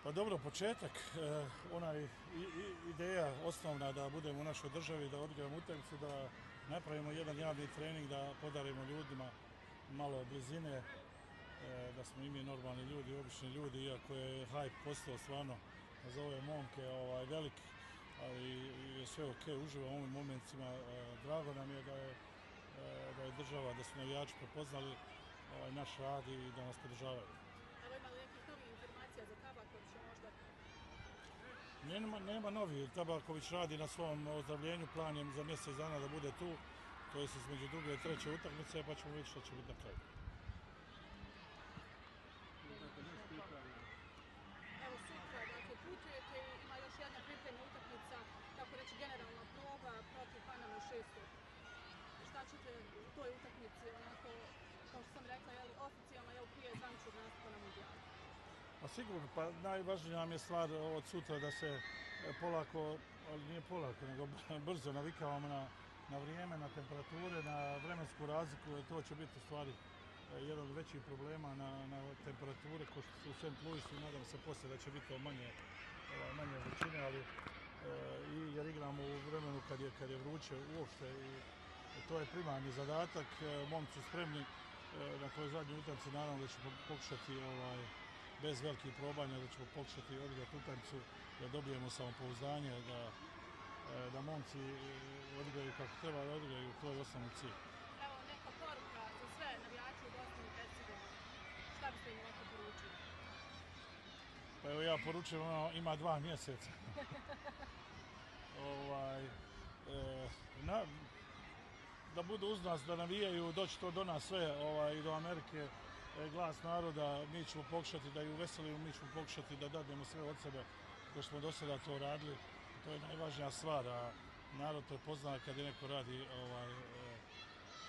Pa dobro, početak, ideja osnovna da budemo u našoj državi, da odigramo utakmicu, da napravimo jedan javni trening, da podarimo ljudima malo blizine, da smo i mi normalni ljudi, obični ljudi, iako je hype postao stvarno za ove momke velik, ali je sve ok, uživam u ovim momentima. Drago nam je da je država, da su navijači prepoznali naš rad i da nas podržavaju. Evo, ima li nekih novih informacija za Tabakovića možda? Nema novi. Tabaković radi na svom ozdravljenju, plan je za mjesec dana da bude tu, to je između druge i treće utakmice, pa ćemo vidjeti što će biti na kraju. Evo sutra, dakle, putujete i ima još jedna pripremna utakmica, tako reći generalna proba protiv Paname 6. Šta ćete u toj utakmici, onako, kao što sam rekla, oficijalno prije zvaničnog nastupa na mundijalu? Pa sigurno, pa najvažnija nam je stvar od sutra da se polako, ali nije polako, nego brzo navikavamo na vrijeme, na temperature, na vremensku razliku, jer to će biti u stvari jedan od većih problema na temperature ko što su u St. Louisu i nadam se poslije da će biti manje vrućine, ali jer igramo u vremenu kad je vruće uopšte i to je primarni zadatak. Momci su spremni na toj zadnjoj utakmici, naravno da ćemo pokušati bez velikih probanja, da ćemo pokušati odigrati utakmicu, da dobijemo samopouzdanje, da momci odigraju kako treba da odigraju, to je osnovni cilj. Evo neka poruka za sve navijače u Bosni i Hercegovini. Šta biste im ovako poručili? Pa evo ja poručujem, ima 2 mjeseca. Da budu uz nas, da navijaju, doći to do nas sve i do Amerike, glas naroda, mi ćemo pokušati da ju uveselimo, mi ćemo pokušati da dadnemo sve od sebe kao što smo do sada to radili. To je najvažnija stvar, a narod prepozna kad je neko radi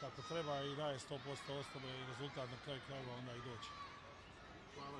kako treba i daje 100% osobe i rezultat na kraju krajeva onda i doći. Hvala.